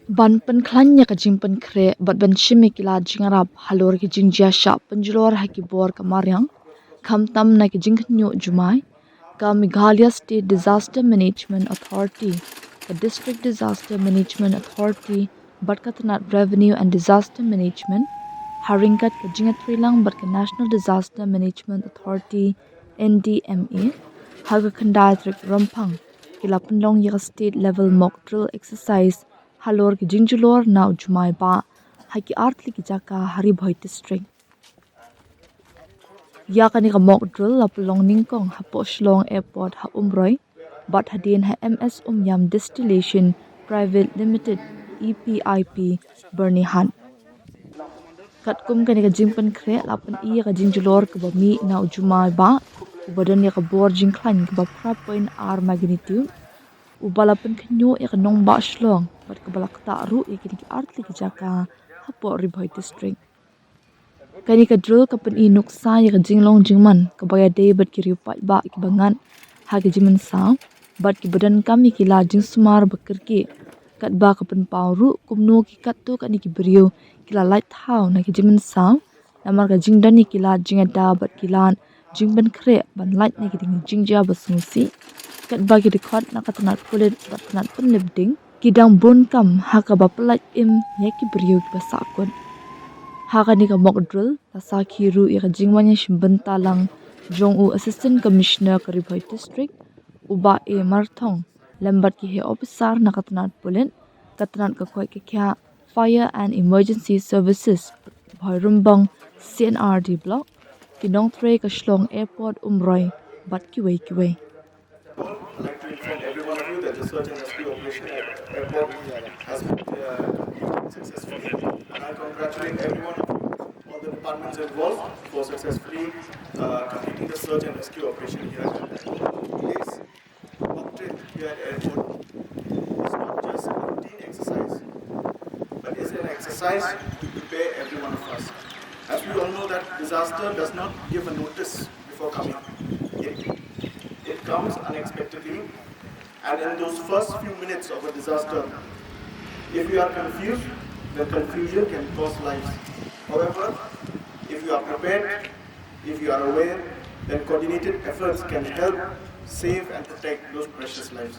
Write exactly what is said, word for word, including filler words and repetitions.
Ban pynkhlaiñ ïa ka jingpynkhreh bad ban shim ïa ki lad jingïarap halor ki jingjia shah pynjulor ha ki bor ka mariang, khamtam na ki jingkhynñiuh jumai, ka Meghalaya State Disaster Management Authority, ka District Disaster Management Authority bad ka tnat Revenue and Disaster Management, ha ryngkat ka jingïatreilang bad ka National Disaster Management Authority, N D M A, ha ka khyndai tarik Rymphang, ki la pynlong ïa ka state level mock drill exercise halor ki jingjulor na u jumai bah ha ki artylli ki jaka ha Ri Bhoi District. Ïa kane ka mock drill la pynlong nyngkong hapoh Shillong Airport ha Umroi bad hadien ha M S Umiam Distillation Private Limited, E P I P, Byrnihat. Katkum kane ka jingpynkhreh la pyni ïa ka jingjulor kaba mih na u jumai bah uba don ïa ka bor jingkhlaiñ kaba phra point ar magnitude, uba la pynkhynñiuh ïa ka nongbah Shillong bad kaba la ktah ruh ïa kine ki artylli ki jaka hapoh Ri Bhoi District. Kane ka drill ka pyni nuksa ïa ka jinglong jingman kaba ïadei bad ki riew paidbah kiba ngat ha ki jingmynsaw bad kiba donkam ïa ki lad jingsumar ba kyrkieh, katba ka pynpaw ruh kumno ki katto katne ki briew ki la lait thaw na ki jingmynsaw namar ka jingdon ïa ki lad jingïada bad ki lad jingpynkhreh ban lait na ki jingjia ba sngewsih. Katba ki dkhot na ka tnat pulit bad tnat pynlip ding ki dang bun kam ha kaba pyllait im ïa ki briew kiba sahkut. Ha kane ka mock drill la sakhi ruh ïa ka jingwan ïashim bynta lang jong u Assistant Commissioner ka Ri Bhoi District, u Bah A Marthong, lem bad ki heh ophisar na ka tnat pulit, ka tnat ka koit ka khiah, Fire and Emergency Services, Bhoirymbong, C and R D Block, ki nongtrei ka Shillong Airport Umroi bad kiwei kiwei. I'd like to inform every one of you that the search and rescue operation at airport has been uh, completed successfully. And I congratulate every one of you, all the departments involved, for successfully uh, completing the search and rescue operation here at airport. Today's mock drill here at airport is not just a routine exercise, but is an exercise to prepare every one of us. As we all know that disaster does not give a notice before coming. It, it comes unexpectedly, and in those first few minutes of a disaster, if you are confused, then confusion can cost lives. However, if you are prepared, if you are aware, then coordinated efforts can help save and protect those precious lives.